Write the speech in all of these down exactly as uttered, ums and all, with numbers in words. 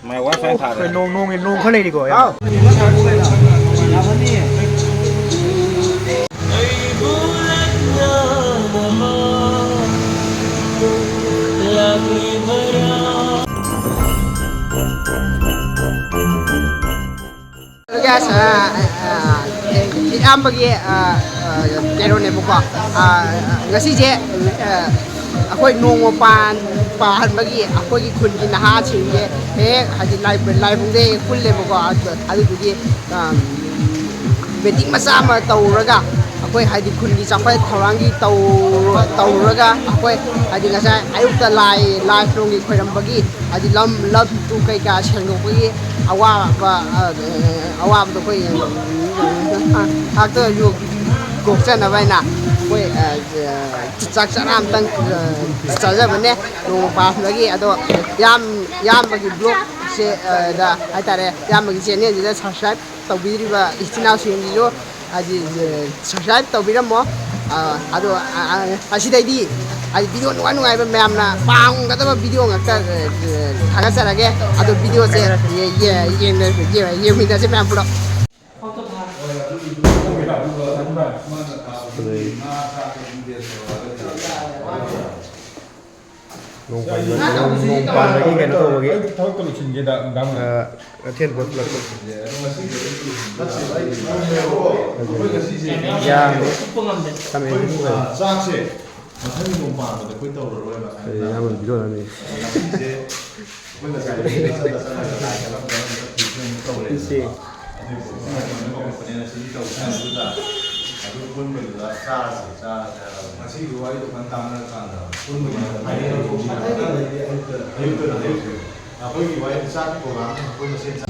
ꯃꯥꯏ ꯋꯥꯏ ꯐꯥꯏ ꯊꯥꯔꯦ꯫ ꯅꯣꯡ, ꯅꯣꯡ, ꯅꯣꯡ ꯈꯔ ꯂꯩꯔꯤꯀꯣ, ꯏꯌꯥꯝꯕ꯫ ꯍꯥꯎ꯫ ꯒ꯭ꯌꯥꯁ, ꯑ, ꯑ, ꯏꯌꯥꯝꯕꯒꯤ, ꯑ, ꯑ, ꯀꯩꯅꯣꯅꯦꯕꯀꯣ꯫ ꯑ, ꯉꯁꯤꯁꯦ, ꯑ, ꯑꯩꯈꯣꯏ ꯅꯣꯡꯃ ꯄꯥꯟ-, ꯄꯥꯟꯕꯒꯤ ꯑꯩꯈꯣꯏꯒꯤ ꯈꯨꯟꯒꯤ ꯅꯍꯥꯁꯤꯡꯁꯦ ꯍꯦꯛ ꯍꯥꯏꯗꯤ ꯂꯥꯏ-, ꯂꯥꯏꯕꯨꯡꯗ ꯍꯦꯛ ꯄꯨꯜꯂꯦꯕꯀꯣ꯫ ꯑꯗꯨ-, ꯑꯗꯨꯗꯨꯒꯤ, ꯑ, meeting ꯃꯆꯥ ꯑꯃ ꯇꯧꯔꯒ ꯑꯩꯈꯣꯏ ꯍꯥꯏꯗꯤ ꯈꯨꯟꯒꯤ ꯆꯥꯎꯈꯠ ꯊꯧꯔꯥꯡꯒꯤ ꯇꯧꯔ-, ꯇꯧꯔꯒ ꯑꯩꯈꯣꯏ ꯍꯥꯏꯗꯤ ꯉꯁꯥꯏ ꯑꯌꯨꯛꯇ ꯂꯥꯏ, ꯂꯥꯏ ꯅꯣꯡꯒꯤ ꯈꯣꯏꯔꯝꯕꯒꯤ ꯍꯥꯏꯗꯤ ꯂꯝ, ꯂꯝ ꯇꯨ ꯀꯩꯀꯥ ꯁꯦꯡꯗꯣꯛꯄꯒꯤ ꯑꯋꯥꯕ, ꯑ, ꯑꯋꯥꯕꯗꯣ ꯑꯩꯈꯣꯏ ꯉꯥꯛꯇ ꯑꯣꯏꯔꯁꯨ ꯀꯣꯛꯆꯅꯕ ꯍꯥꯏꯅ ꯑꯩꯈꯣꯏ, ꯑ, ꯆꯥꯛ ꯆꯔꯥ ꯑꯃꯇꯪ, ꯑ, ꯆꯥꯖꯕꯅꯦ ꯅꯣꯡꯃ ꯄꯥꯟꯕꯒꯤ꯫ ꯑꯗꯣ ꯌꯥꯝ, ꯏꯌꯥꯝꯕꯒꯤ vlogꯁꯦ, ꯑ, ꯗ ꯍꯥꯏꯇꯥꯔꯦ, ꯏꯌꯥꯝꯕꯒꯤ channelꯁꯤꯗ subscribe ꯇꯧꯕꯤꯔꯤꯕ ꯏꯆꯤꯟ ꯏꯅꯥꯎꯁꯤꯡꯁꯤꯁꯨ ꯍꯥꯏꯗꯤ, ꯑ, subscribe ꯇꯧꯕꯤꯔꯝꯃꯣ꯫ ꯑ, ꯑꯗꯣ, ꯑ, ꯑ, ꯑꯁꯤꯗꯩꯗꯤ ꯍꯥꯏꯗꯤ video ꯅꯨꯡꯉꯥꯏ ꯅꯨꯡꯉꯥꯏꯕ ꯃꯌꯥꯝꯅ ꯄꯥꯝꯒꯗꯕ video ꯉꯥꯛꯇ, ꯑ, ꯑ, ꯊꯥꯒꯠꯆꯔꯒꯦ꯫ ꯑꯗꯣ videoꯁꯦ ꯌꯦ-, ꯌꯦ-, ꯌꯦꯡꯅ-, ꯌꯦ-, ꯌꯦꯡꯃꯤꯟꯅꯁꯦ ꯃꯌꯥꯝ ꯄꯨꯂꯞ꯫ ꯅꯣꯡ ꯄꯥꯟꯕ-, ꯅꯣꯡ, ꯅꯣꯡ ꯄꯥꯟꯕꯒꯤ ꯀꯩꯅꯣ ꯇꯧꯕꯒꯤ꯫ ꯑꯩ ꯊꯕꯛꯇ ꯂꯣꯏꯁꯤꯟꯒꯦꯗ, ꯅꯨꯡꯗꯥꯡ ꯑ, ꯀꯩꯊꯦꯜ ꯄꯣꯠ ꯄꯨꯂꯞ꯫ ꯌꯥꯝꯃꯦ꯫ ꯊꯝꯃꯦ꯫ ꯆꯥꯛꯁꯦ ꯃꯊꯪꯒꯤ ꯅꯣꯡ ꯄꯥꯟꯕꯗ ꯑꯩꯈꯣꯏ ꯇꯧꯔꯔꯣꯏꯕ꯫ ꯑꯩ ꯌꯥꯝꯅ video ꯅꯝꯃꯤ꯫ ꯉꯁꯤꯁꯦ ꯑꯩꯈꯣꯏ ꯉꯁꯥꯏ ꯆꯠꯂ ꯆꯠꯂꯒ ꯂꯥꯏ ꯀꯠꯂꯝꯕ ꯃꯇꯝꯗ ꯐꯤꯁꯦ ꯑꯃꯨꯛ ꯇꯧꯔꯦꯕ꯫ ꯏꯆꯦ꯫ ꯑꯗꯨ ꯄꯨꯡ ꯃꯥꯄꯟꯗ ꯀꯧꯔꯛꯄꯅꯤꯅ ꯁꯤꯗꯤ ꯇꯧꯁꯦ ꯍꯥꯏꯕꯗꯨꯗ ꯑꯗꯨ ꯄꯨꯟꯕꯗꯨꯗ ꯆꯥꯔꯁꯦ, ꯆꯥꯔꯁꯦ ꯍꯥꯏꯔꯕꯅꯦ꯫ ꯉꯁꯤꯒꯤ ꯋꯥꯔꯤꯗꯣ ꯐꯖꯅ ꯇꯥꯟꯅꯔꯀꯥꯟꯗ ꯄꯨꯟꯕꯒꯤ ꯐꯥꯏꯅꯦꯜ ꯇꯧꯁꯤ ꯍꯥꯏꯕ꯫ ꯑꯌꯨꯛꯇ, ꯑꯌꯨꯛꯇ, ꯑꯌꯨꯛꯇ꯫ ꯑꯩꯈꯣꯏꯒꯤ ꯋꯥꯔꯤ ꯆꯥꯛꯀꯤ program ꯑꯩꯈꯣꯏ ꯃꯁꯦꯟ ꯆꯥ-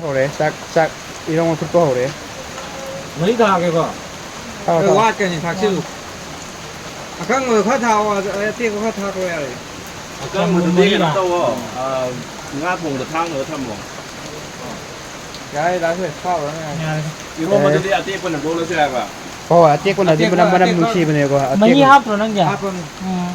ꯍꯧꯔꯦ, ꯆꯥꯛ, ꯆꯥꯛ ꯏꯔꯣꯡ ꯐꯨꯠꯄ ꯍꯧꯔꯦ꯫ ꯃꯍꯤ ꯊꯥꯒꯦꯀꯣ? ꯊꯥꯎ, ꯑꯦ, ꯊꯥꯎ꯫ ꯋꯥꯠꯀꯅꯤ, ꯊꯥꯛꯆꯤꯜꯂꯨ꯫ ꯑꯀꯪꯕꯗꯣ ꯈꯔ ꯊꯥꯛꯑꯣ, ꯑꯇꯦꯛꯄ ꯈꯔ ꯊꯥꯛꯄ ꯌꯥꯔꯦ꯫ ꯑꯀꯪꯕꯗꯨꯗꯤ ꯀꯩꯅꯣ ꯇꯧꯋꯣ, ꯑ, ꯉꯥ ꯊꯣꯡꯕꯗ ꯊꯥꯛꯅꯕ ꯊꯝꯃꯣ꯫ ꯌꯥꯔꯦ, ꯗꯥ ꯁꯦ, ꯊꯥꯎꯔꯅꯨ ꯌꯥꯔꯦ꯫ ꯌꯥꯔꯦ꯫ ꯏꯔꯣꯝꯕꯗꯨꯗꯤ ꯑꯇꯦꯛꯄꯅ ꯂꯣꯜꯂꯁꯨ ꯌꯥꯏꯕ꯫ ꯍꯣꯏ, ꯑꯇꯦꯛꯄꯅꯗꯤ ꯃꯅꯝ, ꯃꯅꯝ ꯅꯨꯡꯁꯤꯕꯅꯦꯀꯣ, ꯃꯍꯤ ꯑꯇꯦꯛꯄ ꯍꯥꯞꯇ꯭ꯔꯣ ꯅꯪꯒꯤ? ꯍꯥꯞꯄꯅꯤ꯫ ꯎꯝ꯫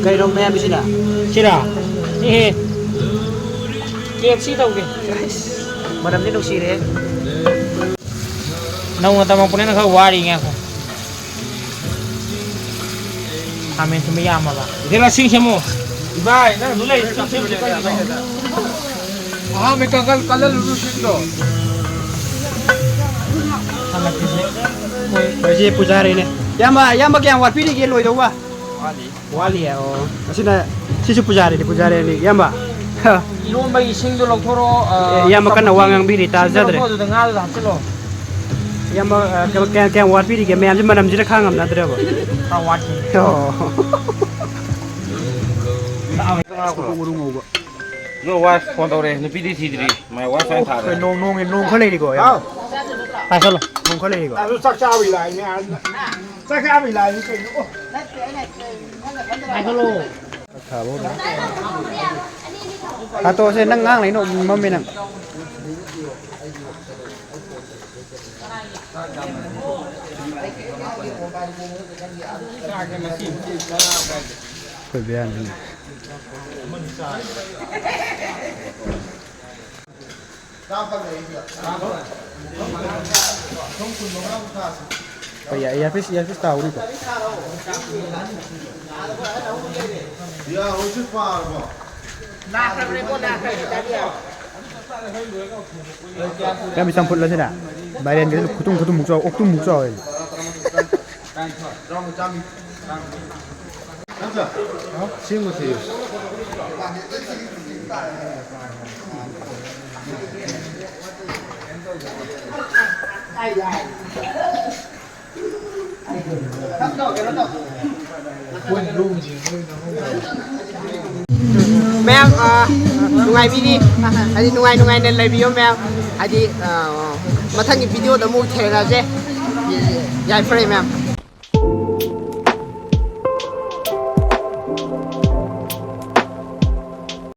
ꯀꯩꯅꯣ ꯃꯌꯥꯝꯁꯤꯅ? ꯁꯤꯔꯥ? ꯑꯦꯍꯦ꯫ ꯀꯦ ꯑꯦꯐ ꯁꯤ ꯇꯧꯒꯦ꯫ ꯃꯅꯝꯗꯤ ꯅꯨꯡꯁꯤꯔꯦ꯫ ꯅꯧꯅ ꯇꯝꯃꯛꯄꯅꯤꯅ ꯈꯔ ꯋꯥꯔꯤ ꯉꯥꯏꯈꯣ꯫ ꯈꯥꯃꯦꯟ ꯁꯤꯟꯕ ꯌꯥꯝꯃꯕ꯫ ꯏꯊꯦꯟ ꯁꯤꯡ ꯁꯦꯝꯃꯣ꯫ ꯏꯕꯥꯏ, ꯅꯪ ꯑꯗꯨ ꯂꯩꯔꯤꯁꯤ ꯆꯥꯛꯁꯦ ꯍꯧꯖꯤꯛ ꯀꯔꯤꯒꯤꯅꯣ? ꯑꯍꯥꯟꯕ ꯀꯪꯍꯜ-, ꯀꯜꯍꯜꯂꯨꯅꯨ ꯁꯤꯡꯗꯣ꯫ ꯍꯜꯂꯛꯈꯤꯁꯦ꯫ ꯃꯣꯏꯁꯦ ꯄꯨꯖꯥꯔꯤꯅꯦ꯫ ꯏꯌꯥꯝꯕ, ꯏꯌꯥꯝꯕ ꯀꯌꯥꯝ ꯋꯥꯠꯄꯤꯔꯤꯒꯦ ꯂꯣꯏꯗꯧꯕ? ꯋꯥꯠꯂꯤ꯫ ꯋꯥꯠꯂꯤꯌꯦ? ꯑꯣ꯫ ꯑꯁꯤꯅ, ꯁꯤꯁꯨ ꯄꯨꯖꯥꯔꯤꯅꯤ, ꯄꯨꯖꯥꯔꯤꯅꯤ, ꯏꯌꯥꯝꯕ꯫ ꯏꯔꯣꯝꯕꯒꯤ ꯏꯁꯤꯡꯗꯣ ꯂꯧꯊꯣꯔꯛꯑꯣ, ꯑ, ꯑꯦ, ꯏꯌꯥꯝꯕ ꯀꯟꯅ ꯋꯥ ꯆꯝꯐꯨꯠꯀꯤ ꯉꯥꯡꯕꯤꯔꯤ, ꯏꯁꯤꯡꯗꯣ ꯇꯥꯖꯗ꯭ꯔꯦ꯫ ꯂꯧꯊꯣꯛꯑꯣ, ꯑꯗꯨꯗ ꯉꯥꯗꯨꯗ ꯍꯥꯞꯆꯤꯜꯂꯣ꯫ ꯏꯌꯥꯝꯕ, ꯑ, ꯀꯌꯥꯝ, ꯀꯌꯥꯝ, ꯀꯌꯥꯝ ꯋꯥꯠꯄꯤꯔꯤꯒꯦ? ꯃꯌꯥꯝꯁꯦ ꯃꯅꯝꯁꯤꯗ ꯈꯥꯡ ꯉꯝꯅꯗ꯭ꯔꯦꯕ꯫ ꯈꯔ ꯋꯥꯠꯈꯤꯅꯤ꯫ ꯑꯣ꯫ ꯅꯣꯏ ꯋꯥꯏꯐ ꯐꯣꯟ ꯇꯧꯔꯛꯑꯦ, ꯅꯨꯄꯤꯗꯤ ꯊꯤꯗ꯭ꯔꯤ꯫ My wife ꯍꯥꯏꯅ ꯊꯥꯔꯦ꯫ ꯅꯣꯡ, ꯅꯣꯡ, ꯅꯣꯡ ꯈꯔ ꯂꯩꯔꯤꯀꯣ, ꯏꯌꯥꯝꯕ? ꯍꯥꯎ꯫ ꯄꯥꯏꯁꯜꯂꯣ꯫ ꯅꯣꯡ ꯈꯔ ꯂꯩꯔꯤꯀꯣ꯫ ꯑꯗꯨ ꯆꯥꯛ ꯆꯥꯕꯩ ꯂꯥꯏꯅꯦ, ꯑꯥ꯫ ꯆꯥꯛ ꯆꯥꯕꯩ ꯂꯥꯏꯅꯦ ꯀꯩꯅꯣ? ꯑꯣ꯫ ꯄꯥꯏꯁꯜꯂꯣ꯫ ꯍꯥꯠꯇꯣꯛꯑꯁꯦ, ꯅꯪ ꯉꯥꯡ ꯂꯩꯅꯣ, ꯃꯝꯃꯦ ꯅꯪ꯫ ꯑꯩꯈꯣꯏ ꯕꯦꯔꯥꯅꯤ꯫ ꯍꯣꯏ, ꯌꯥꯏ, ꯏꯌꯥꯔꯄꯤꯁ, ꯏꯌꯥꯔꯄꯤꯁ ꯇꯥꯍꯧꯔꯤꯀꯣ꯫ ꯌꯥꯝ ꯆꯝꯐꯨꯠꯂꯁꯤꯅ꯫ ꯃꯥꯏꯔꯦꯟꯒꯁꯨ ꯈꯨꯇꯨꯝ ꯈꯨꯇꯨꯝꯃꯨꯛ ꯆꯥꯎ, ꯑꯣꯛꯇꯨꯝꯃꯨꯛ ꯆꯥꯎꯋꯦ꯫ ꯃꯌꯥꯝ, ꯑ, ꯅꯨꯡꯉꯥꯏꯕꯤꯔꯤ? ꯍꯥꯏꯗꯤ ꯅꯨꯡꯉꯥꯏ ꯅꯨꯡꯉꯥꯏꯅ ꯂꯩꯕꯤꯌꯣ ꯃꯌꯥꯝ꯫ ꯍꯥꯏꯗꯤ, ꯑ, ꯃꯊꯪꯒꯤ ꯚꯤꯗꯤꯑꯣꯗ ꯑꯃꯨꯛ ꯊꯦꯡꯅꯁꯦ꯫ ꯌꯥꯏꯐꯔꯦ ꯃꯌꯥꯝ꯫